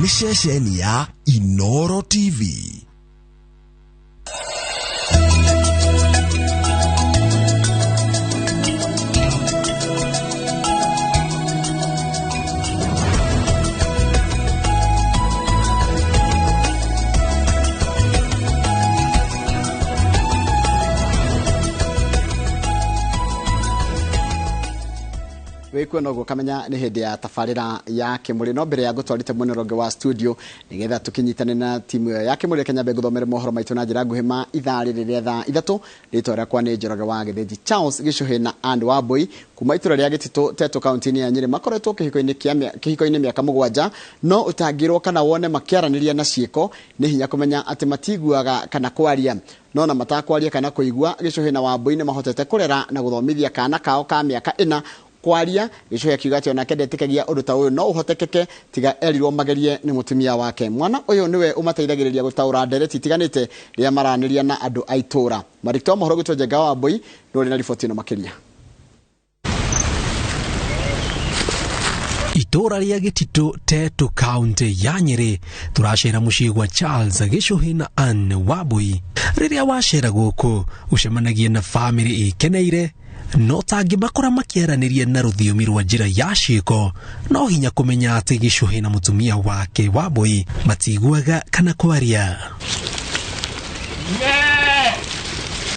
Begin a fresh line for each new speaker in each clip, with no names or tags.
Nĩ ceceni ya Inoro TV.
Wikuona ũguo kamenya nĩ hĩndĩ ya tabarĩra ya Kĩmũrĩ. No mbere ya ngũtwarĩte mwena ũrĩa wa studio nĩgetha tũkĩnyitane na timu ĩyo ya Kĩmũrĩ, Kenya mbe ngũthomere mohoro maitũ na njĩra nguhĩ ma ithaa rĩrĩ rĩa thaa 3. Rĩtwa rĩakwa nĩ Njoroge wa Gĩthĩnji. Charles Gĩcũhĩ na Ann Wambui kuma itũra rĩa Gĩtitũ, Tetũ, kaunti-inĩ ya Nyĩrĩ makoretwo kĩhiko-inĩ mĩaka 7, no ũtangĩrwo kana wone makĩaranĩria na ciĩko nĩ hinya kũmenya atĩ matiguaga kana kwaria. No na matakwaria kana kũigua, Gĩcũhĩ na Wambui nĩ mahotete kũrera na gũthomithia kana kao ka mĩaka 4 kwaria. Gĩcũhĩ akiuga atĩ onake ndetĩkagia ũndũ ta ũyũ no ũhotekeke tiga erirwo magerie nĩ mũtumia wake. Mwana ũyũ nĩwe ũmateithagĩrĩria gũtaũra ndereti itiganĩte rĩrĩa maranĩria na andũ a itũũra. Marikto wa mohoro gwĩtwo Njenga wa Mbui nĩ ũrĩ na riboti ĩno makĩria.
Itũũra rĩa Gĩtitũ, Tetũ, kaunti ya Nyĩrĩ, tũracera mũciĩ gwa Charles Gĩcũhĩ na Ann Wambui. Rĩrĩa wacera gũkũ ũcemanagia na bamĩrĩ ĩkeneire, no tangĩmakora makĩaranĩria na rũthiomi rwa njĩra ya ciĩko, no hinya kũmenya atĩ Gĩcũhĩ na mũtumia wake Wambui matiguaga kana kwaria.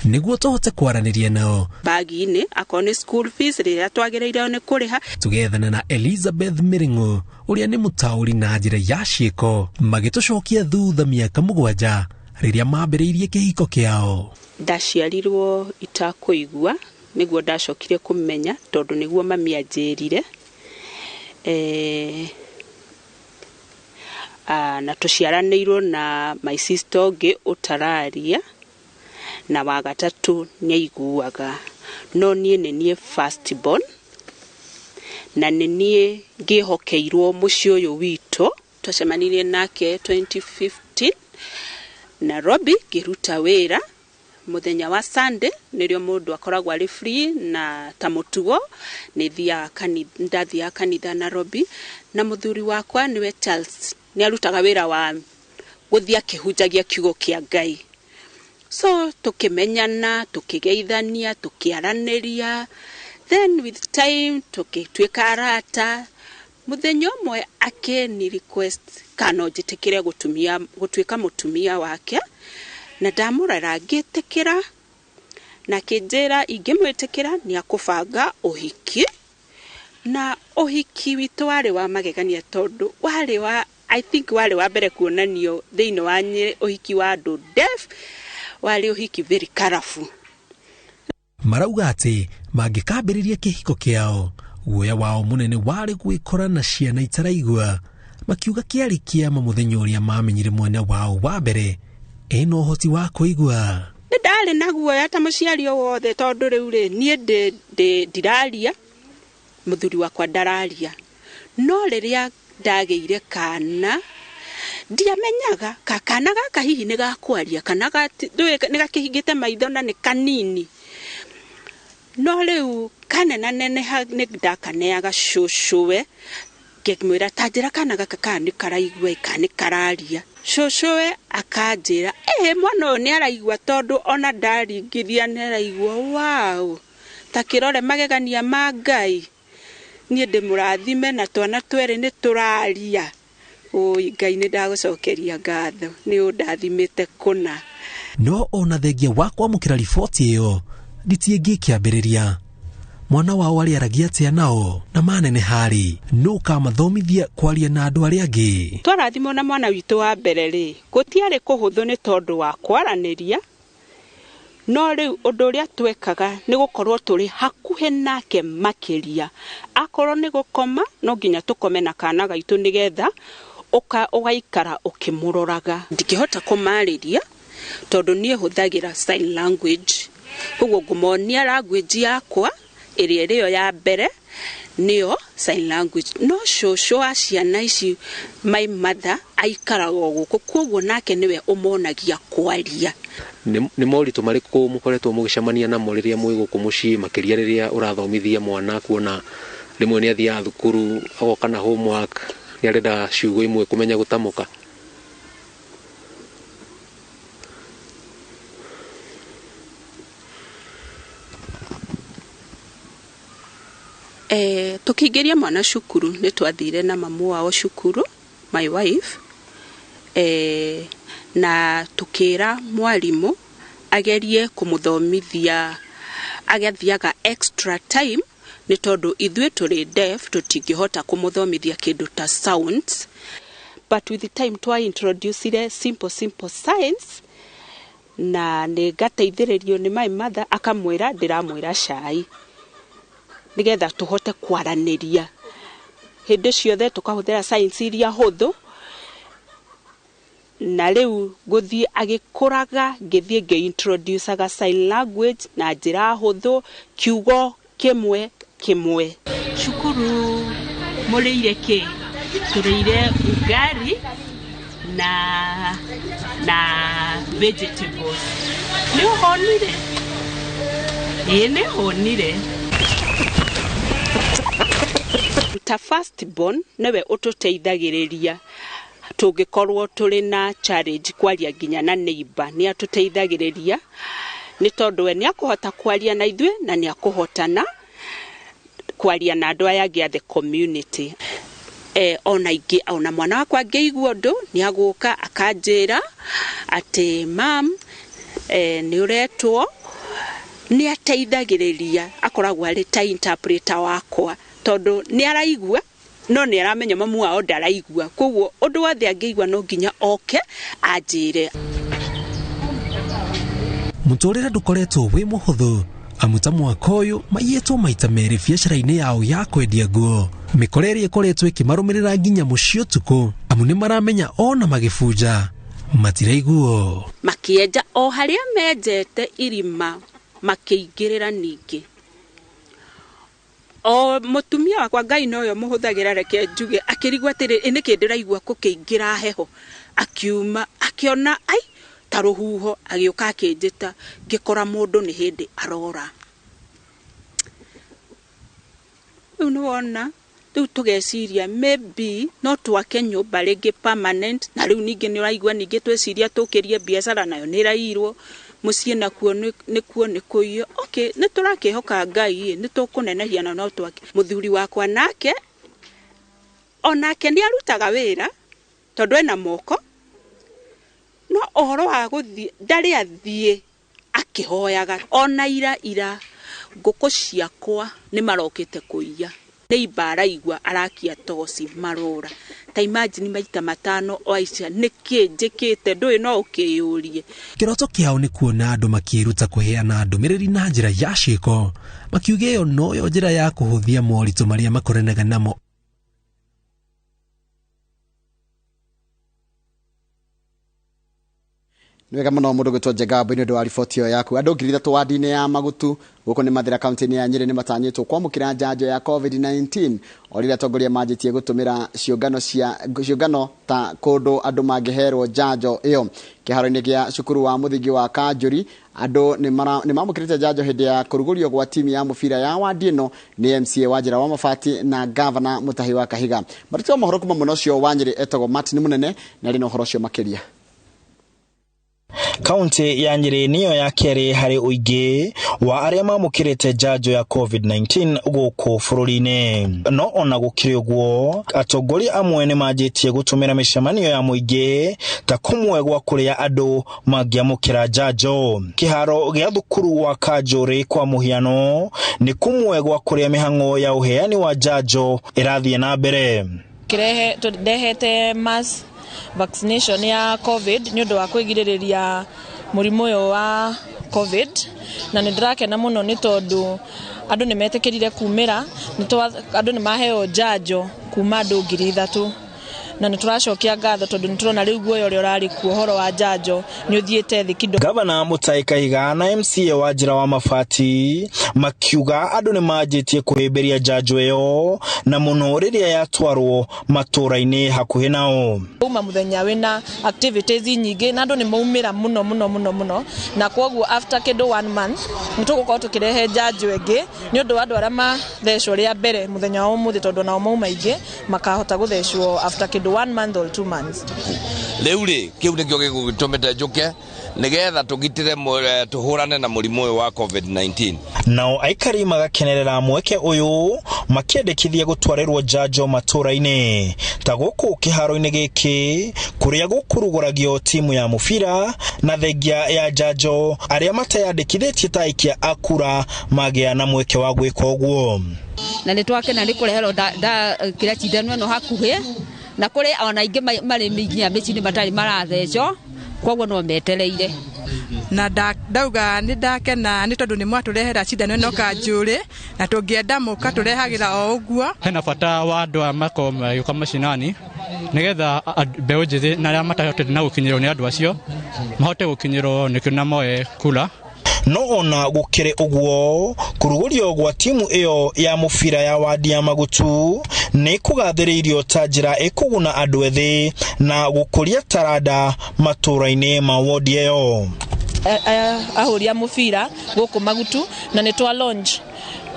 Nĩguo tũhote kwaranĩria nao
bagi-inĩ, akorwo nĩ school fees rĩrĩa twagĩrĩire nĩ kũrĩha.
Tũgethana na Elizabeth Mĩrĩng'ũ ũrĩa nĩ mũtaũri na njĩra ya ciĩko, magĩtũcokia thutha mĩaka 7 rĩrĩa mambĩrĩirie kĩhiko kĩao.
Ndaciarirwo itakũigua, nĩguo ndacokire kũmenya tondũ nĩguo mami anjĩrire. Na tũciaranĩirwo na my sister ũngĩ ũtararia, na wa gatatũ nĩaiguaga. No niĩ nĩ niĩ first born, na nĩ niĩ ngĩhokeirwo mũciĩ ũyũ witũ. Twacemanirie nake 2015 Nairobi ngĩruta wĩra. Mũthenya wa Sunday nĩrĩo mũndũ akoragwo arĩ free, na ta mũtugo ndathiaga kanitha Nairobi, na mũthuri wakwa nĩwe Charles nĩarutaga wĩra wa gũthiĩ akĩhunjagia kiugo kĩa Ngai. So tũkĩmenyana, tũkĩgeithania, tũkĩaranĩria, then with time tũgĩtuĩka arata. Mũthenya ũmwe akĩni request kana no njĩtĩkĩre gũtuĩka mũtumia wake, na ndamũrora ngĩtĩkĩra, na akĩnjĩra ingĩmwĩtĩkĩra nĩ akũbanga ũhiki. Na ũhiki witũ warĩ wa magegania tondũ warĩ wa, I think warĩ wa mbere kuonanio thĩinĩ wa Nyĩrĩ ũhiki wa andũ deaf, warĩ ũhiki very colourful.
Marauga atĩ mangĩkambĩrĩria kĩhiko kĩao, guoya wao mũnene warĩ gwĩkora na ciana itaraigua. Makiuga kĩarĩ kĩama mũthenya ũrĩa mamenyire mwana wao wa mbere ena ũhoti wa kũigua.
Nĩ ndarĩ na guoya ta mũciari o wothe tondũ rĩu rĩ niĩ ndiraria, mũthuri wakwa ndararia. No rĩrĩa ndagĩire kana ndiamenyaga kana gaka hihi nĩ gakwaria kana nĩ gakĩhingĩte maitho na nĩ kanini. No rĩu kanenaneneha nĩ ndakaneaga cũcũwe, ngĩmwĩra ta njĩra kana gaka kana nĩ karaigua kana nĩ kararia. Cũcũwe akanjĩra mwana ũyũ nĩ araigua tondũ ona ndaringithia nĩ araigua. Wow, ta kĩrore magegania ma Ngai. Niĩ ndĩmũrathime na twana twerĩ nĩ tũraria. Oi Ngai nĩ ndagũcokeria ngatho nĩ ũndathimĩte kũna.
No ona thengia wa kwamũkĩra riboti ĩyo nditi ĩngĩ ĩkĩambĩrĩria. Mwana wao arĩaragia atĩa nao na maneneha rĩ, nũ ũkamathomithia kwaria na andũ arĩa angĩ?
Twarathimwo na mwana witũ wa mbere rĩ, gũtiarĩ kũhũthũ nĩ tondũ wa kwaranĩria, no rĩu ũndũ ũrĩa twekaga nĩ gũkorwo tũrĩ hakuhĩ nake makĩria. Akorwo nĩ gũkoma, no nginya tũkome na kana gaitũ nĩgetha ũgaikara ũkĩmũroraga. Ndingĩhota kũmarĩria tondũ niĩ hũthagĩra sign language, koguo ngũmonia language yakwa ĩrĩa ĩrĩo ya mbere nĩyo sign language. No cũcũ wa ciana ici, my mother, aikaraga o gũkũ, koguo nake nĩwe ũmonagia kwaria.
Nĩ moritũ marĩkũ mũkoretwo mũgĩcemania namo rĩrĩa mwĩ gũkũ mũciĩ, makĩria rĩrĩa ũrathomithia mwana, kuona rĩmwe nĩ athiaga thukuru agoka na homework Nĩ arenda ciugo imwe kũmenya gũtamũka.
Tukiingĩria mwana cukuru nĩ twathire na mamu wao cukuru, my wife, na tukĩra mwarimũ agerie kũmũthomithia agathiaga extra time nĩ tondũ ithuĩ tũrĩ deaf tũtingĩhota kũmũthomithia kĩndũ ta sounds, but with the time twa introducire simple simple signs na nĩ ngateithĩrĩrio nĩ my mother akamwĩra ndĩramwĩra cai nigetha tuhote kwaranĩria hĩndĩ ciothe tukahũthĩra signs iria hũthũ. Na rĩu gũthiĩ agĩkũraga ngĩthiĩ ngĩintroducaga sign language na njĩra hũthũ kiugo kĩmwe kĩmwe. Cukuru mũrĩire kĩ? Tũrĩire ugali na vegetables. Nĩ ũhonire? Ĩĩ nĩ hũnire. Ta first born nĩwe ũtũteithagĩrĩria tũngĩkorwo tũrĩ na challenge kwaria nginya na neighbor nĩ atũteithagĩrĩria nĩ tondũ we nĩ akũhota kwaria na ithuĩ na nĩ akũhotana kwaria na andũ aya angĩ a the community. Ona ingĩ ona mwana wakwa angĩigua ũndũ nĩ agũka akanjĩra atĩ mam, nĩ ũretwo. Nĩ ateithagĩrĩria akoragwo arĩ ta interpreter wakwa tondũ nĩ araigua no nĩ aramenya mamu wao ndaraigua, koguo ũndũ wothe angĩigua no nginya oke anjĩre.
Mũtũrĩre ndũkoretwo wĩ mũhũthũ amu ta mwaka ũyũ maiyĩtwo maita merĩ biacara-inĩ yao ya kwendia nguo. Mĩkora ĩrĩa ĩkoretwo ĩkĩmarũmĩrĩra nginya mũciĩ ũtukũ amu nĩ maramenya ona magĩbunja matiraiguo.
Makĩenja o harĩa menjete irima makĩingĩrĩra ningĩ. O mũtumia wakwa Ngai noyo mũhũthagĩra reke njuge akĩrigwo atĩrĩ ĩ nĩkĩ ndĩraigua gũkĩingĩra heho, akiuma akĩona ai ta rũhuho agĩũka akĩnjĩta ngĩkora mũndũ nĩ hĩndĩ arora. Rĩu nĩ wona rĩu tũgeciria maybe no twake nyũmba rĩngĩ permanent, na rĩu ningĩ nĩ ũraigua ningĩ tweciria tũkĩrie biacara nayo nĩ ĩrairwo mũciĩ nakuo nĩkuo nĩ kũiywo. Okay, nĩ tũrakĩhoka Ngai nĩ tũkũnenehia na no twake. Mũthuri wakwa nake onake nĩ arutaga wĩra tondũ ena moko, no ũhoro wa gũthiĩ ndarĩ athiĩ akĩhoyaga. Ona ira ira ngũkũ ciakwa nĩ marokĩte kũiya nĩ ibaraigua arakia toci marora. Ta imagine maita matano oaica nĩkĩ njĩkĩte ndũĩ no ũkĩyũrie.
Kĩroto kĩao nĩ kuona andũ makĩĩruta kũheana ndũmĩrĩri na njĩra ya ciĩko, makiuga ĩyo noyo njĩra ya kũhũthia moritũ marĩa makoranaga namo.
Nĩ wega mũno mũndũ gwĩtwo Njenga Wambui nĩ ũndũ wa riboti ĩyo yaku. Andũ 3,000 wadi-inĩ ya Magutu gũkũ nĩ Mathĩra kaunti-inĩ ya Nyĩrĩ nĩ matanyĩtwo kwamũkĩra njanjo ya COVID-19 o rĩrĩa atongoria manjĩtie gũtũmĩra ciũngano ta kũndũ andũ mangĩherwo njanjo ĩyo. Kĩharo-inĩ gĩa cukuru wa mũthingi wa Kanjũri andũ nĩ mamũkĩrĩte njanjo hĩndĩ ya kũrugũrio gwa timu ya mũbira ya wadi ĩno nĩ MCA wa Njĩra wa Mabati na gavana Mutahi wa Kahiga. Marutĩrwo mohoro kuma mwena ũcio wa Nyĩrĩ etagwo Martin Munene na arĩ na ũhoro ũcio makĩria.
Kaunti ya Nyĩrĩ nĩyo ya kerĩ harĩ ũingĩ wa arĩa mamũkĩrĩte njanjo ya COVID-19 gũkũ bũrũri-inĩ. No ona gũkĩrĩ ũguo, atongoria amwe nĩ manjĩtie gũtũmĩra mĩcemanio ya mũingĩ ta kũmwe gwa kũrĩa andũ mangĩamũkĩra njanjo. Kĩharo gĩa thukuru wa Kanjũri kwa mũhiano nĩ kũmwe gwa kũrĩa mĩhang'o ya ũheani wa njanjo ĩrathiĩ na mbere.
Ndehete mass vaccination ya COVID nĩ ũndũ wa kwĩgirĩrĩria mũrimũ ũyũ wa COVID, na nĩ ndĩrakena mũno nĩ tondũ andũ nĩ metĩkĩrire kumĩra, andũ nĩ maheo njanjo kuma andũ 3,000 Na nĩ tũracokia ngatho tondũ nĩ tũrona rĩu guoya ũrĩa ũrarĩ kuo ũhoro wa njanjo nĩ ũthiĩte thĩ kidogo.
Gavana Mutahi Kahiga na MCA wa Njĩra wa Mabati makiuga andũ nĩ manjĩtie kũhĩmbĩria njanjo ĩyo na mũno rĩrĩa yatwarwo matũũra-inĩ hakuhĩ nao.
Uma muthenya wina activities nyingĩ na andũ nĩ maumĩra mũno mũno mũno mũno, na kwoguo after kĩndũ 1 month nĩ tũgũkorwo tũkĩrehe njanjo ĩngĩ nĩ ũndũ wa andũ arĩa mathecwo rĩa mbere mũthenya wa ũmũthĩ, tondũ nao mauma aingĩ makahota gũthecwo after kĩndũ 1 month or 2 months.
Rĩu rĩ kĩu nĩkĩo gĩgũgĩtũmĩte njũke nĩgetha tũgitĩre tũhũrane na mũrimũ ũyũ wa COVID-19.
Nao aikari magakenerera mweke ũyũ makĩendekithia gũtwarĩrwo njanjo matũũra-inĩ ta gũkũ kĩharo-inĩ gĩkĩ kũrĩa gũkũrugũragio timu ya mũbira na thengia ya njanjo arĩa mateyandĩkithĩtie ta aikia a kura magĩa na mweke wa gwĩka ũguo.
Na nĩ twakena nĩ kũreherwo kĩrĩa cindano ĩno hakuhĩ, na kũrĩ ona aingĩ marĩ nginya mĩciĩ-inĩ matarĩ marathecwo, koguo no metereire.
Na ndauga nĩ ndakena nĩ tondũ nĩ mwatũrehera cindano ĩno kanjũrĩ, na tũngĩenda mũkatũrehagĩra o ũguo.
Hena bata wa andũ aya makorwo magĩũka macinani nĩgetha mbeũ njĩthĩ na arĩa matahotete na gũkinyĩrwo nĩ andũ acio mahote gũkinyĩrwo nĩkĩo na moe kura.
No ona gũkĩrĩ ũguo kũrugũrio gwa timu ĩyo ya mũbira ya wadi ya Magutu nĩ kũgathĩrĩirio ta njĩra ĩkũguna andũ ethĩ na gũkũria taranda matũũra-inĩ ma wodi ĩyo.
Ahũri a mũbira gũkũ Magutu, na nĩ twa launch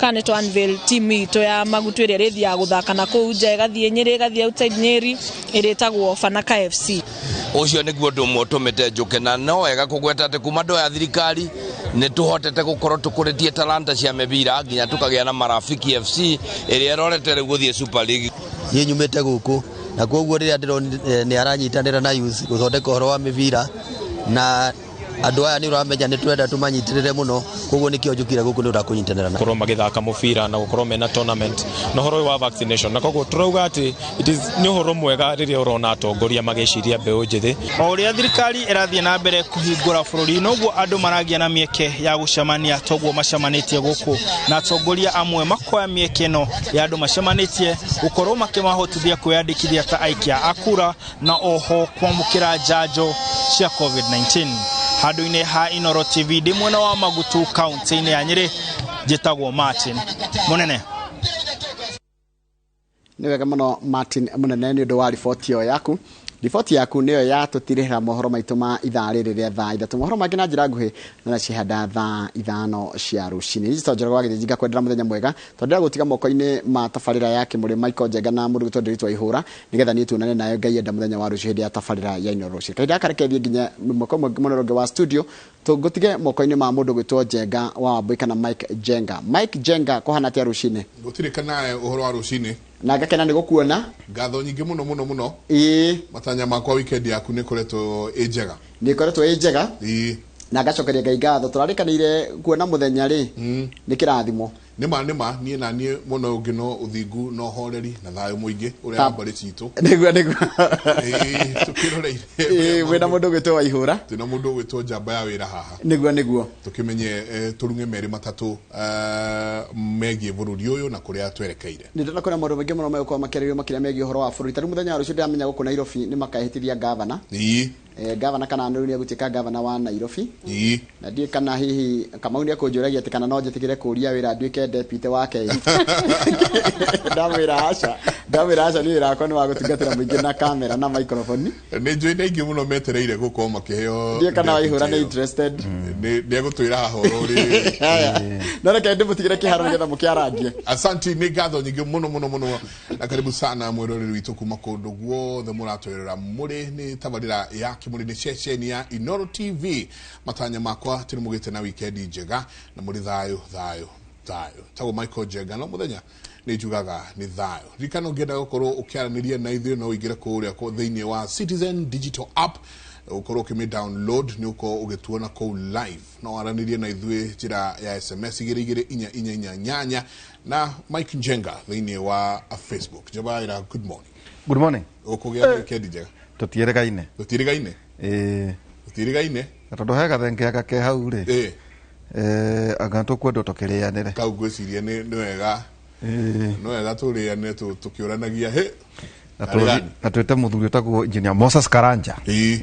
kana nĩ twa unveil team itũ ya Magutu ĩrĩa ĩrĩthiaga gũthaka na kũu nja, ĩgathiĩ Nyĩrĩ, ĩgathiĩ outside Nyĩrĩ, ĩrĩa ĩtagwo Fanaka FC.
Ũcio nĩguo ũndũ ũmwe ũtũmĩte njũke, na no wega kũgweta atĩ kuma ndoya thirikari nĩ tũhotete gũkorwo tũkũrĩtie talanta cia mĩbira nginya tũkagĩa na Marafiki FC ĩrĩa ĩrorete rĩu gũthiĩ Super League.
Niĩ nyumĩte gũkũ na koguo rĩrĩa ndĩronire nĩ aranyitanĩra na youth gũthondeka ũhoro wa mĩbira, na andũ aya nĩ ũramenya nĩ twenda tũmanyitĩrĩre mũno, koguo nĩkĩo njũkire gũkũ nĩ ũndũ wa kũnyitanĩra nao.
Gũkorwo magĩthaka mũbira na gũkorwo mena tournament na ũhoro ũyũ wa vaccination, na koguo tũrauga atĩ it is nĩ ũhoro mwega rĩrĩa ũrona atongoria magĩciria mbeũ njĩthĩ.
O ũrĩa thirikari ĩrathiĩ na mbere kũhingũra bũrũri noguo andũ maragĩa na mĩeke ya gũcemania toguo macemanĩtie gũkũ, na atongoria amwe makoya mĩeke ĩno ya andũ macemanĩtie gũkorwo makĩmahotithia kwĩyandĩkithia ta aikia a kura na oho kwamũkĩra njanjo cia COVID-19. Handũ-inĩ ha Inooro TV ndĩ mwena wa Magutu kaunti-inĩ ya Nyĩrĩ, njĩtagwo Martin Mũnene.
Nĩ wega mũno Martin Mũnene nĩ ũndũ wa riboti ĩyo yaku. Riboti yaku nĩyo yatũtirĩhĩra mohoro maitũ ma ithaa rĩrĩ rĩa thaa 3. Mohoro mangĩ na njĩra nguhĩ na cihanda thaa 5 cia rũcinĩ. Njĩtagwo Njoroge wa Gĩthĩnji, ngakwendera mũthenya mwega tondũ ndĩrenda gũtiga moko-inĩ ma tabarĩra ya Kĩmũrĩ Michael Njenga na mũndũ ũgwĩtwo Ndĩritũ wa Ihũra nĩgetha niĩ tuonane nayo Ngai enda mũthenya wa rũciũ hĩndĩ ya tabarĩra ya Inooro rũciũ. Kahinda gaka reke thiĩ nginya mwaka ũmwe mũnene ũngĩ wa studio tũngũtige moko-inĩ ma mũndũ ũgwĩtwo Njenga wa Wambui kana Mike Njenga. Mike Njenga, kũhana atĩa rũcinĩ?
Gũtirĩ kana ũhoro wa rũcinĩ.
Na ngakena nĩ gũkuona.
Ngatho nyingĩ mũno mũno mũno.
Ĩĩ.
Matanya makwa weekend yaku nĩ ĩkoretwo ĩ njega.
Nĩ ĩkoretwo ĩ njega.
Ĩĩ.
Na ngacokeria Ngai ngatho tũrarĩkanĩire kuona mũthenya rĩ nĩ kĩrathimo.
Nĩma nĩma niĩ na niĩ mwena ũyũ ũngĩ no ũthingu na ũhoreri na thayũ mũingĩ ũrĩa wa mbarĩ citũ.
Nĩguo nĩguo.
Ĩĩ, tũkĩroreire.
Ĩĩ, wĩna mũndũ ũgwĩtwo Waihũra.
Twĩna mũndũ ũgwĩtwo njamba ya wĩra haha.
Nĩguo nĩguo.
Tũkĩmenye tũrung'e merĩ matatũ megiĩ bũrũri ũyũ na kũrĩa twerekeire.
Nĩ ndĩrona kwĩna maũndũ maingĩ mũno megũkorwo makĩarĩrĩrio makĩria megiĩ ũhoro wa bũrũri. Ta rĩu mũthenya wa rũciũ ndĩramenya gũkũ Nairobi nĩ makahĩtithia gavana.
Ĩĩ.
Gavana kana rĩu nĩ egũtuĩka gavana wa Nairobi.
Ĩĩ.
Na ndiũĩ kana hihi Kamau nĩ ekũnjũragia atĩ kana no njĩtĩkĩre kũũria wĩra nduĩke deputy wake. Ndamwĩra aca. Ndamwĩra aca niĩ wĩra wakwa nĩ wa gũtungatĩra mũingĩ na kamera na microphone.
Nĩ njũĩ nĩ aingĩ mũno metereire gũkorwo makĩheo
Ndiũĩ kana Waihũra nĩ
deputy ĩyo.
interested.
Nĩ egũtwĩra haha ũhoro ũrĩ.
Haya. No reke ndĩmũtigĩre kĩharo nĩgetha mũkĩarangie.
Asanti, nĩ ngatho nyingĩ mũno mũno mũno na karibu sana mwĩroreri witũ kuma kũndũ guothe mũratwĩrora mũrĩ. Nĩ tabarĩra ya Kĩmũrĩ nĩ ceceni ya Inooro TV. Matanya makwa atĩ nĩ mũgĩte na weekend njega na mũrĩ thayũ thayũ thayũ. Tagwo Michael Njenga, no mũthenya nĩ njugaga nĩ thayũ. Ririkana ũngĩenda gũkorwo ũkĩaranĩria na ithuĩ no ũingĩre kũrĩa thĩinĩ wa Citizen Digital App, ũkorwo ũkĩmĩ download nĩ ũkorwo ũgĩtuona kũu live. No waranĩrie na ithuĩ njĩra ya SMS 22448 na Mike Njenga thĩinĩ wa Facebook. Njabaira, good morning.
Good morning.
Ũkũgĩa na weekend njega?
Tũtiĩrĩgaine.
Tũtiĩrĩgaine?
Ĩĩ.
Tũtiĩrĩgaine?
Na tondũ he gathenge gaka ke hau rĩ.
Ĩĩ.
Anga tũkwendwo tũkĩrĩanĩre.
Kau ngwĩciria nĩ wega.
Ĩĩ.
Nĩ wega tũrĩane tũkĩũranagia hĩ.
Na twĩte mũthuri ũtagwo engineer Moses Karanja.
Ĩĩ.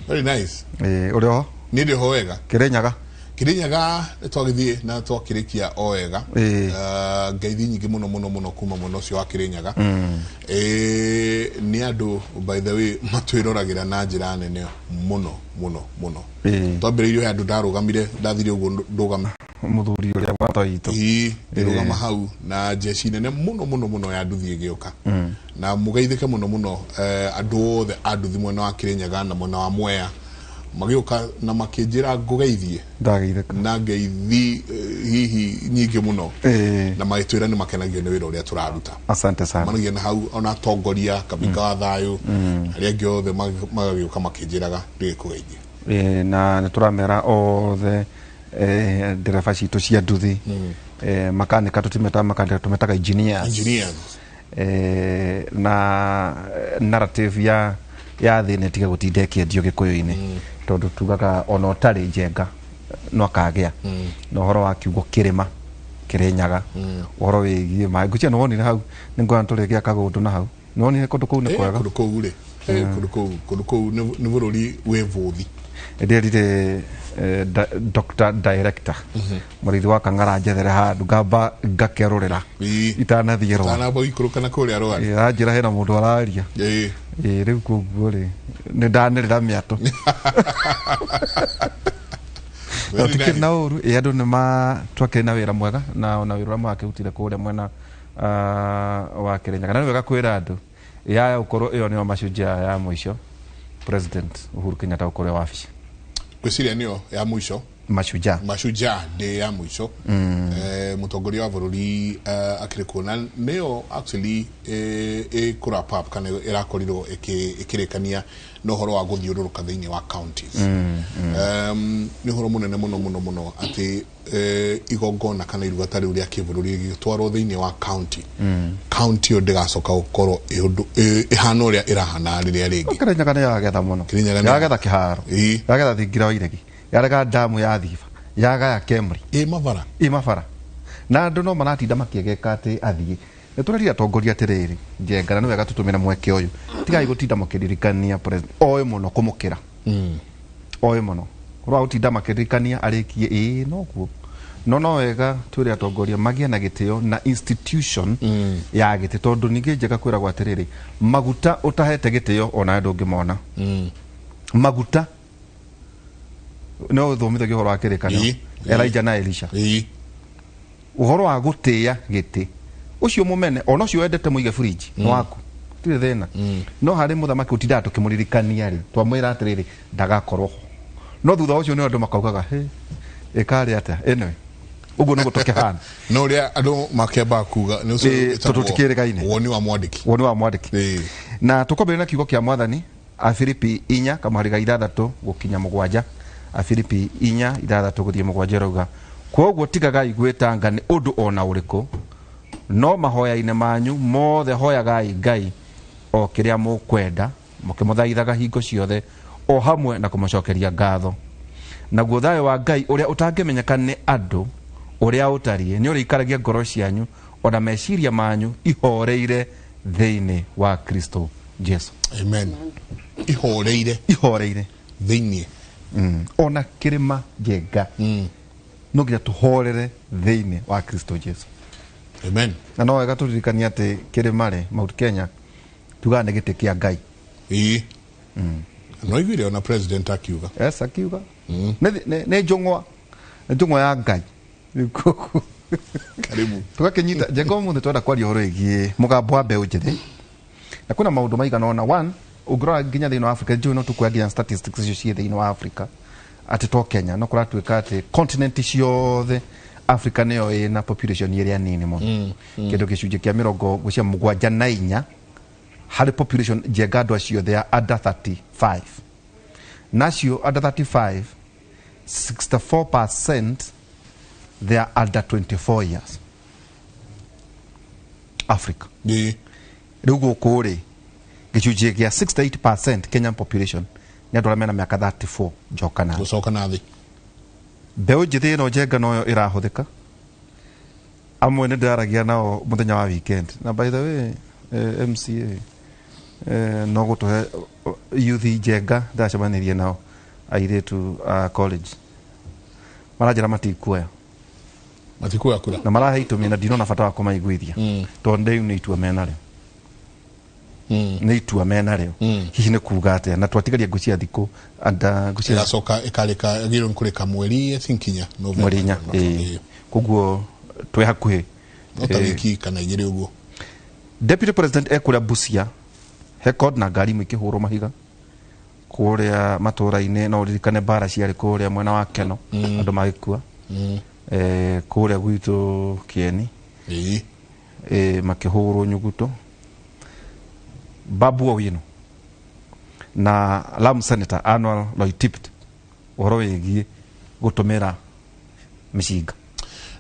Very nice.
Ĩĩ, ũrĩ oho?
Niĩ ndĩ ho wega.
Kĩrĩnyaga?
Kĩrĩnyaga nĩ twagĩthiĩ na twakĩrĩkia o wega.
Ĩĩ.
Ngeithi nyingĩ mũno mũno mũno kuma mwena ũcio wa Kĩrĩnyaga. Nĩ andũ, by the way, matwĩroragĩra na njĩra nene mũno mũno mũno. Twambĩrĩirie he andũ ndarũgamire, ndathire ũguo ndũgama
Mũthuri ũrĩa mwata witũ.
Ĩĩ, ndĩrũgama hau na njeci nene mũno mũno mũno ya nduthi ĩgĩũka. Na mũgeithĩke mũno mũno, andũ othe a nduthi mwena wa Kĩrĩnyaga na mwena wa Mwea magĩũka na makĩnjĩra ngũgeithie.
Ndageithĩka.
Na ngeithi hihi nyingĩ mũno. Na magĩtwĩra nĩ makenagio nĩ wĩra ũrĩa tũraruta.
Asante sana.
Managia na hau ona atongoria Kabinga wa thayũ, arĩa angĩ othe magagĩũka makĩnjĩraga ndĩgĩkũgeithie.
Ĩĩ, na nĩ tũramera othe, ndereba citũ cia nduthi, makanika tũtimetaga makanika, tũmetaga engineers.
Engineers.
Na narrative ya thĩ nĩ ĩtige gũtinda ĩkĩendio gĩkũyũ-inĩ, tondũ tugaga ona ũtarĩ njenga no akagĩa. Na ũhoro wa kiugo kĩrĩma Kĩrĩnyaga, ũhoro wĩgiĩ maĩ, ngwĩciria nĩ wonire hau, nĩ nguona tũrĩgĩa kagũndũ na hau, nĩ wonire kũndũ kũu nĩ kwega.
Kũndũ kũu rĩ, kũndũ kũu nĩ bũrũri wĩ bũthi.
Ndĩrire Dr. Director mũrĩithi wa Kang'ara njethere handũ ngamba ngakerũrĩra itanathiĩ rwa.
Itanamba gũikũrũka na kũrĩa rwa.
Ĩĩ, aranjĩra hena mũndũ araria. Ĩĩ, rĩu koguo rĩ nĩ ndanĩrĩra mĩatũ.
Very
No tikĩrĩ
nice.
na ũru. Ĩĩ, andũ nĩ ma twakĩrĩ na wĩra mwega, na ona wĩra ũrĩa mwakĩrutire kũrĩa mwena wa Kĩrĩnyaga. Na nĩ wega kwĩra andũ ya gũkorwo ĩyo nĩyo Mashujaa ya mũico President Uhuru Kenyatta gũkorwo e wabici.
Ngwĩciria nĩyo ya mũico.
Mashujaa.
Mashujaa ndĩ ya mũico. Mũtongoria wa bũrũri akĩrĩ kuo, na nĩyo actually ĩkũ wrap up kana ĩrakorirwo ĩkĩrĩkania na ũhoro wa gũthiũrũrũka thĩinĩ wa counties. Nĩ ũhoro mũnene mũno mũno mũno atĩ igongona kana iruga ta rĩu rĩa kĩbũrũri rĩgĩtwarwo thĩinĩ wa county. County ĩyo ndĩgacoka gũkorwo ĩhana ũrĩa ĩrahana rĩrĩa rĩngĩ.
Kĩrĩnyaga nĩ yagetha mũno.
Kĩrĩnyaga nĩ
Yagetha kĩharo. Yagetha thingira wa iregi. Yarega damu ya Thiba. Yagaya Kemri.
Ĩ mabara.
Ĩ mabara. Na andũ no maratinda makĩegeka atĩ athiĩ. Nĩ tũrerire atongoria atĩrĩrĩ, Njenga, na nĩ wega tũtũmĩre mweke ũyũ. Tigai gũtinda mũkĩririkania president oĩ mũno kũmũkĩra. Oĩ mũno. Ũrĩa gũtinda makĩririkania arĩkie, ĩĩ noguo. No no wega twĩre atongoria magĩe na gĩtĩo na institution ya gĩtĩ, tondũ ningĩ Njenga kwĩragwo atĩrĩrĩ, maguta ũtahete gĩtĩo ona ndũngĩmona. Maguta no ũthomithagia ũhoro wa kĩrĩkanĩro. Elijah na Elisha. Ũhoro wa gũtĩĩa gĩtĩ ũcio mũmene, ona ũcio wendete mũige fridge nĩ waku, tirĩ thĩna. No harĩ mũthamaki ũtindaga tũkĩmũririkania rĩ, twamwĩra atĩrĩrĩ ndagakorwo ho, no thutha ũcio nĩ andũ makaugaga he ĩkarĩ atĩa. Anyway, ũguo nĩguo tũkĩhana.
No ũrĩa andũ makĩambaga kuga nĩ ũcio
Ĩĩ,
wĩtagwo
tondũ tũtikĩrĩgaine.
Woni wa mwandĩki.
Woni wa mwandĩki. Na tũkwambĩrĩria na kiugo kĩa mwathani, Afilipi 4 kamũhari ga 6 gũkinya 7. Afilipi 4 6 gũthiĩ 7 ĩrauga, kwoguo tigagai gwĩtanga nĩ ũndũ ona ũrĩkũ, no mahoya-inĩ manyu mothe hoyagai Ngai o kĩrĩa mũkwenda, mũkĩmũthaithaga hingo ciothe, o hamwe na kũmũcokeria ngatho. Naguo thayũ wa Ngai ũrĩa ũtangĩmenyeka nĩ andũ ũrĩa ũtariĩ nĩ ũrĩikaragia ngoro cianyu ona meciria manyu ihoreire thĩinĩ wa Kristo Jesu.
Amen. Ihoreire.
Ihoreire.
Thĩinĩ.
Ona kĩrĩma Njenga. No nginya tũhorere thĩinĩ wa Kristo Jesu.
Amen.
Na no wega tũririkanie atĩ kĩrĩma rĩ, Mount Kenya, tugaga nĩ gĩtĩ kĩa Ngai.
Ĩĩ. No iguire ona president akiuga.
Yes, akiuga. Nĩ njũng'wa. Nĩ njũng'wa ya Ngai.
Karibu.
Tũgakĩnyita Njenga ũmũthĩ twenda kwaria ũhoro wĩgiĩ mũgambo wa mbeũ njĩthĩ. Na kwĩna maũndũ maigana ũna. One, ũngĩrora nginya thĩinĩ wa Africa, njũĩ no tũkuoya nginya statistics icio ciĩ thĩinĩ wa Africa, atĩ to Kenya, no kũratuĩka atĩ continent ciothe Africa nĩyo ĩna population ĩrĩa nini mũno. Kĩndũ gĩcunjĩ kĩa mĩrongo ngwĩciria mũgwanja na inya harĩ population Njenga andũ acio othe a under 35. Nacio under 35, 64% they are under 24 years. Africa. Rĩu gũkũ rĩ, gĩcunjĩ kĩa 68% Kenyan population nĩ andũ arĩa mena mĩaka 34 njoka na thĩ.
Gũcoka na thĩ.
Mbeũ njĩthĩ ĩno Njenga noyo ĩrahũthĩka. Amwe nĩ ndĩraragia nao mũthenya wa weekend. Na by the way, MCA no gũtũhe youth Njenga ndacemanirie nao airĩtu a college maranjĩra matikuoya
matikuoya kura
na marahe itũmi na ndinona bata wa kũmaiguithia tondũ rĩu nĩ itua menarĩo nĩ itua menarĩo hihi nĩ kuga atĩa na twatigaria ngũcia thikũ anda ngũcia
ĩgacoka ĩkarĩka ĩgĩrĩirwo nĩ kũrĩka mweri I think inya November.
Mweri inya, ĩĩ. Koguo twĩ hakuhĩ.
No ta wiki kana igĩrĩ ũguo.
Deputy President ekũrĩa Busia record na ngari imwe ikĩhũrwo mahiga kũrĩa matũra-inĩ no ũririkane mbara ciarĩ kũrĩa mwena wa Keno andũ magĩkua kũrĩa gwitũ Kieni makĩhũrwo nyuguto. Babu Owino na Lamu Senator Anwar Loitipit ũhoro wĩgiĩ gũtũmĩra mĩcinga.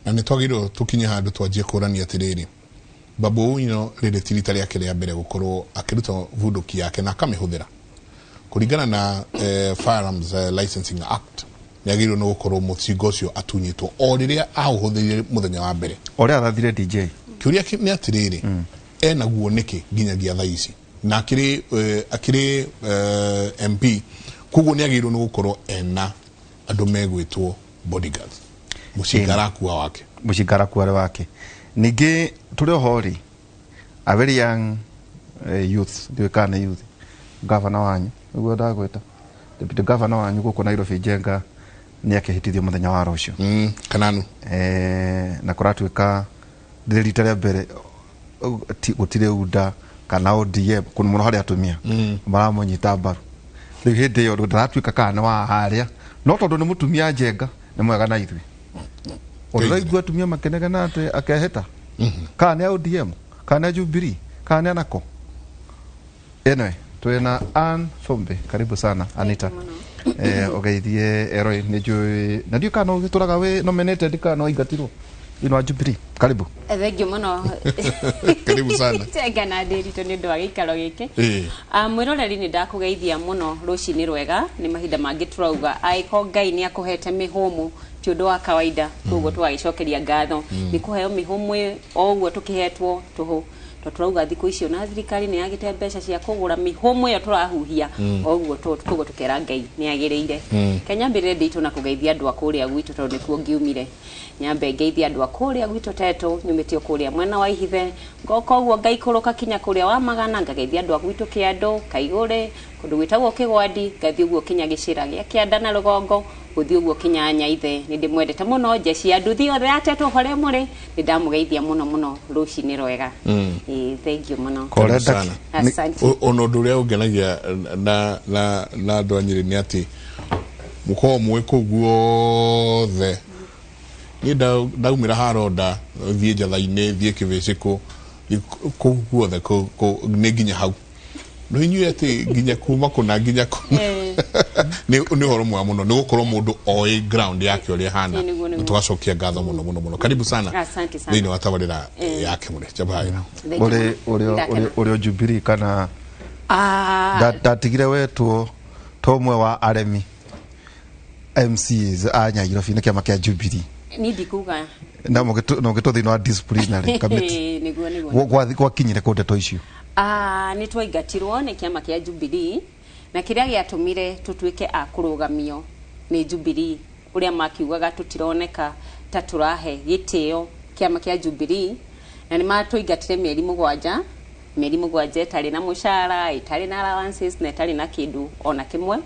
Na nĩ twagĩrĩirwo tũkinye handũ twanjie kũrania atĩrĩrĩ, Babu Owino rĩrĩ ti rita rĩake rĩa mbere gũkorwo akĩruta bunduki yake na akamĩhũthĩra kũringana na Firearms Licensing Act. Nĩ agĩrĩirwo nĩ gũkorwo mũcinga ũcio atunyĩtwo o rĩrĩa aũhũthĩrire mũthenya wa mbere.
Ũrĩa arathire DJ.
Kĩũria nĩ atĩrĩrĩ, enaguo nĩkĩ nginyagia thaa ici na akĩrĩ akĩrĩ MP? Koguo nĩ agĩrĩirwo nĩ gũkorwo ena andũ megwĩtwo bodyguards. Mũcinga arakua wake.
Mũcinga arakua wake. Ningĩ tũrĩ oho rĩ, a very young youth, ndiũĩ kana nĩ youth, governor wanyu nĩguo ndagwĩta deputy governor wanyu gũkũ Nairobi Njenga nĩ akĩhĩtithio mũthenya wa rũciũ.
Kananu.
Na kũratuĩka rĩrĩ rita rĩa mbere gũtirĩ UDA kana ODM kũndũ mũno harĩ atumia maramũnyita mbaru. Rĩu hĩndĩ ĩyo ndaratuĩka kana nĩ wa harĩa, no tondũ nĩ mũtumia Njenga nĩ mwega na ithuĩ. Ũraigua atumia makenegana atĩ akehĩta kana nĩ a ODM kana nĩ a Jubilee kana nĩ anako. Anyway, twĩna Ann Thumbi, karibu sana Anita. Ũgeithie Eroi nĩ njũĩ na ndiũĩ kana ũgĩtũraga wĩ nominated kana waingatirwo thĩinĩ wa Jubilee. Karibu.
Thengiũ mũno.
Karibu sana.
Njenga na Ndĩritũ nĩ ũndũ wa gĩikaro gĩkĩ. Mwĩroreri nĩ ndakũgeithia mũno rũcinĩ rwega. Nĩ mahinda mangĩ tũrauga angĩkorwo Ngai nĩ akũhete mĩhũmũ ti ũndũ wa kawaida, koguo tũgagĩcokeria ngatho nĩ kũheo mĩhũmũ o ũguo tũkĩhetwo tũhũ to tũrauga thikũ icio na thirikari nĩ yagĩte mbeca cia kũgũra mĩhũmũ ĩyo tũrahuhia o ũguo koguo tũkera Ngai nĩ agĩrĩire. Ke nyambĩrĩre Nditũ na kũgeithia andũ a kũrĩa gwitũ tondũ nĩkuo ngiumire. Nyambe ngeithia andũ a kũrĩa gwitũ Tetũ, nyumĩtio kũrĩa mwena wa Ihithe, ngoka ũguo ngaikũrũka kinya kũrĩa wa Magana, ngageithia andũ a gwitũ Kĩandũ, Kaigũrĩ, kũndũ gwĩtagwo Kĩgwandi, ngathiĩ ũguo kinya gĩcĩra gĩa Kĩanda na rũgongo, gũthiĩ ũguo kinya Nyaithe. Nĩ ndĩmwendete mũno njeci ya nduthi yothe ya Tetũ harĩa mũrĩ, nĩ ndamũgeithia mũno mũno rũcinĩ rwega. Ĩĩ, thank you mũno.
Karibu sana.
Asante.
Ona ũndũ ũrĩa ũngenagia na andũ a Nyĩrĩ nĩ atĩ mũkoragwo mwĩ kũu guothe. Niĩ ndaumĩra haronda thiĩ Njatha-inĩ, thiĩ Kĩbĩcĩkũ, thiĩ kũu guothe nĩ nginya hau no inyuĩ atĩ nginya kuma kũna nginya kũna nĩ ũhoro mwega mũno nĩ gũkorwo mũndũ oĩ ground yake ũrĩa ĩhana.
Ĩĩ, nĩguo,
Na
nĩguo.
tũgacokia ngatho mũno mũno mũno. Karibu sana
Asante sana.
thĩinĩ wa tabarĩra ya Kĩmũrĩ Chabaĩra.
Thank you
Ũrĩ
mũno.
ũrĩ
Ndakena.
ũrĩ ũrĩ Jubilee kana ndatigire wetwo ta ũmwe wa aremi MCAs a Nyairobi nĩ kĩama kĩa Jubilee.
Niĩ ndikuga.
Na mũgĩtwo thĩinĩ wa disciplinary committee.
Nĩguo.
Gwakinyire kũ ndeto icio?
Nĩ twaingatirwo nĩ kĩama kĩa Jubilee na kĩrĩa gĩatũmire tũtuĩke a kũrũgamio nĩ Jubilee ũrĩa makiugaga tũtironeka ta tũrahe gĩtĩo kĩama kĩa Jubilee, na nĩ matũingatire mĩeri 7, mĩeri 7 ĩtarĩ na mũcara, ĩtarĩ na allowances na ĩtarĩ na kĩndũ ona kĩmwe.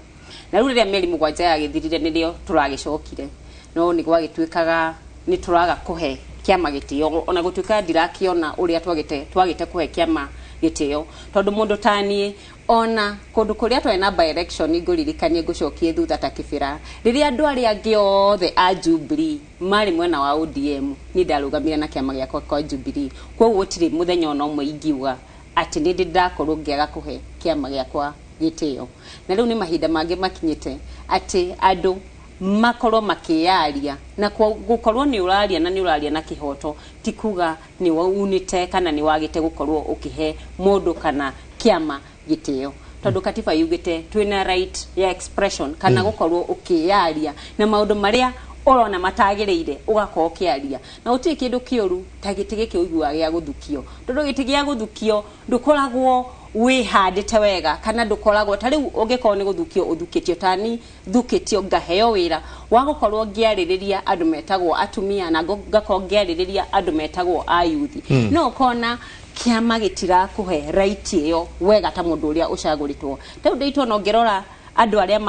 Na rĩu rĩrĩa mĩeri 7 yagĩthirire nĩrĩo tũragĩcokire, no nĩ gwagĩtuĩkaga nĩ tũraga kũhe kĩama gĩtĩo, ona gũtuĩka ndirakĩona ũrĩa twagĩte kũhe kĩama gĩtĩo, tondũ mũndũ ta niĩ ona kũndũ kũrĩa twarĩ na by election ngũririkanie ngũcokie thutha ta kĩbĩra rĩrĩa andũ arĩa angĩ othe a Jubilee marĩ mwena wa ODM, niĩ ndarũgamire na kĩama gĩakwa kwa Jubilee. Koguo gũtirĩ mũthenya ona ũmwe ingiuga atĩ nĩ ndĩ ndakorwo ngĩaga kũhe kĩama gĩakwa gĩtĩo. Na rĩu nĩ mahinda mangĩ makinyĩte atĩ andũ makorwo makĩyaria na gũkorwo nĩ ũraria na nĩ ũraria na kĩhoto ti kuga nĩ waunĩte kana nĩ wagĩte gũkorwo ũkĩhe mũndũ kana kĩama gĩtĩo, tondũ katiba yugĩte twĩna right ya expression kana gũkorwo ũkĩyaria na maũndũ marĩa Ũrona matagĩrĩire ũgakorwo ũkĩaria na gũtirĩ kĩndũ kĩũru ta gĩtĩ gĩkĩ ũiguaga gĩa gũthukio, tondũ gĩtĩ gĩa gũthukio ndũkoragwo wĩhandĩte wega, kana ndũkoragwo ta rĩu ũngĩkorwo nĩ gũthukio ũthukĩtio tani thukĩtio ngaheo wĩra wa gũkorwo ngĩarĩrĩria andũ metagwo atumia na ngakorwo ngĩarĩrĩria andũ metagwo ayuthi. No ũkona kĩama gĩtirakũhe right ĩyo wega ta mũndũ ũrĩa ũcagũrĩtwo. Ta rĩu ndĩitwo no ngĩrora andũ arĩa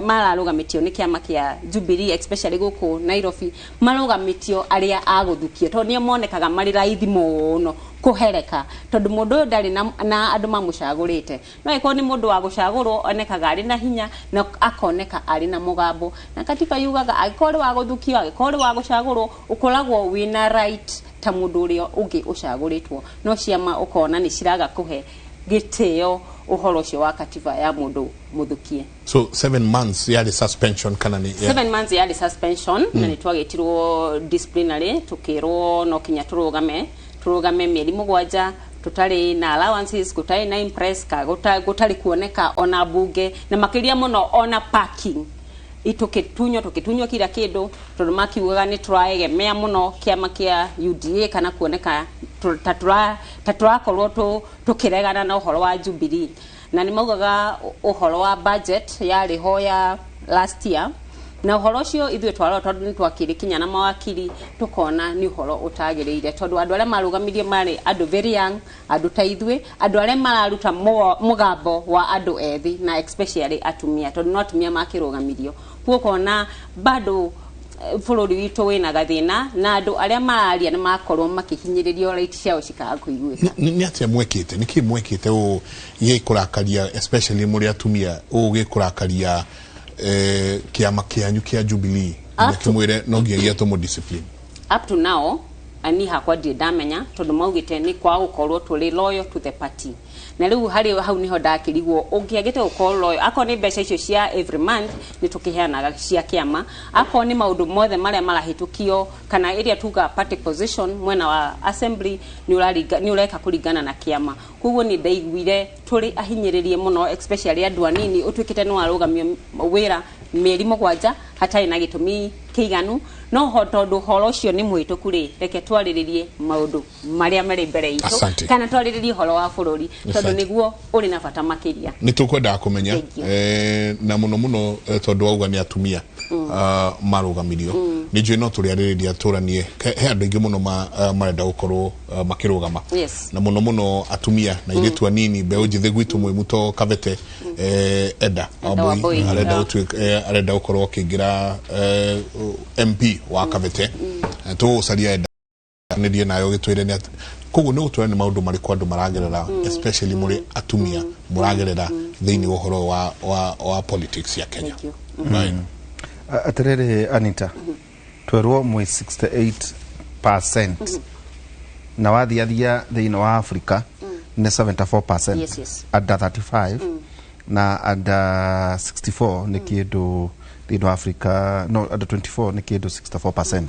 mararũgamĩtio nĩ kĩama kĩa Jubilee, especially gũkũ Nairobi, marũgamĩtio arĩa a gũthukio tondũ nĩo monekaga marĩ raithi mũno kũhereka, tondũ mũndũ ũyũ ndarĩ na andũ mamũcagũrĩte. No angĩkorwo nĩ mũndũ wa gũcagũrwo, onekaga arĩ na hinya na akoneka arĩ na mũgambo, na katiba yugaga angĩkorwo ũrĩ wa gũthukio, angĩkorwo ũrĩ wa gũcagũrwo, ũkoragwo wĩna right ta mũndũ ũrĩa ũngĩ ũcagũrĩtwo. No ciama ũkona nĩ ciraga kũhe gĩtĩo ũhoro ũcio wa katiba ya mũndũ mũthukie.
So 7 months yarĩ suspension kana nĩ
7 months yarĩ suspension. Na nĩ twagĩtirwo disciplinary, tukĩrwo no kinya tũrũgame mĩeri 7 tũtarĩ na allowances, gũtarĩ na impress ka gũtarĩ kuoneka ona bunge, na makĩria mũno ona parking tũgĩtunywo kila kĩndũ, tondũ makiugaga nĩ tũraegemea mũno kĩama kĩa UDA kana kuoneka ta tũrakorwo tũkĩregana na ũhoro wa Jubilee. Na nĩ maugaga ũhoro wa budget yarĩ ho ya last year, na ũhoro ũcio ithuĩ twarora, tondũ nĩ twakĩrĩ kinya na mawakiri, tũkona nĩ ũhoro ũtagĩrĩire, tondũ andũ arĩa marũgamirie marĩ andũ very young, andũ ta ithuĩ, andũ arĩa mararuta mũgambo wa andũ ethĩ na especially atumia, tondũ no atumia makĩrũgamirio. Kuo ũkona bado bũrũri witũ wĩna gathĩna na andũ arĩa mararia nĩ makorwo makĩhinyĩrĩrio, right ciao cikaga kũiguĩka.
Nĩ atĩa mwekĩte? Nĩ kĩ mwekĩte ũũ gĩkũrakaria, especially mũrĩ atumia, ũũ gĩkũrakaria kĩama kĩanyu kĩa Jubilee kĩmwĩre no nginyagia tũmũ discipline?
Up to now ani hakwa ndirĩ ndamenya, tondũ maugĩte nĩ kwa gũkorwo tũrĩ loyal to the party. Na rĩu harĩ hau nĩho ndakĩrigwo, ũngĩagĩte gũkorwo loyal, akorwo nĩ mbeca icio cia every month nĩ tũkĩheanaga cia kĩama, akorwo nĩ maũndũ mothe marĩa marahĩtũkio kana ĩrĩa tuga party position mwena wa assembly nĩ ũreka kũringana na kĩama. Koguo nĩ ndaiguire tũrĩ ahinyĩrĩrie mũno, especially andũ anini, ũtuĩkĩte nĩ warũgamio wĩra mĩeri 7 hatarĩ na gĩtũmi kĩiganu. No ho tondũ ũhoro ũcio nĩ mũhĩtũku rĩ, reke twarĩrĩrie maũndũ marĩa marĩ mbere itũ.
Asante.
Kana twarĩrĩrie ũhoro wa bũrũri, tondũ
Asante.
nĩguo ũrĩ na bata makĩria.
Nĩ tũkwendaga kũmenya.
Thank you.
Na mũno mũno tondũ wauga nĩ atumia marũgamirio, nĩ njũĩ no tũrĩarĩrĩria tũranie. He andũ aingĩ mũno marenda gũkorwo makĩrũgama, na mũno mũno atumia na airĩtu anini, mbeũ njĩthĩ gwitũ mwĩ muto Kabete, Eda
Eda Wambui.
Arenda gũtuĩka arenda gũkorwo akĩingĩra MP wa Kabete. Tũgũcaria Eda nĩrie nayo gĩtwĩre nĩ atĩ koguo nĩ gũtwĩra nĩ maũndũ marĩkũ andũ maragerera, especially mũrĩ atumia mũragerera thĩinĩ wa ũhoro wa politics ya Kenya.
Thank you.
Right.
Atĩrĩrĩ Anita, twerwo mwĩ 68% na wathiathia thĩinĩ wa Africa nĩ 74%, under 35 na under 64 nĩ kĩndũ thĩinĩ wa Africa, no under 24 nĩ kĩndũ 64%.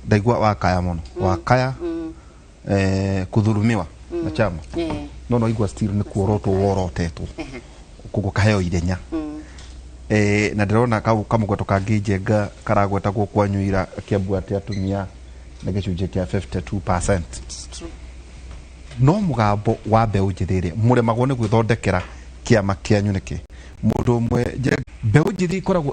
Ndaigua wakaya mũno, wakaya kuthurumiwa na chama, no no igua still nĩ kuorotwo worotetwo, koguo kaheo ithenya. Na ndĩrona kau kamũgweto kangĩ Njenga karagwetagwo kwanyu ira Kiambu atĩ atumia nĩ gĩcunjĩ kĩa 52%.
It's true.
No mũgambo wa mbeũ njĩthĩ ĩrĩa mũremagwo nĩ gwĩthondekera kĩama kĩanyu nĩkĩ? Mũndũ ũmwe mbeũ njĩthĩ ikoragwo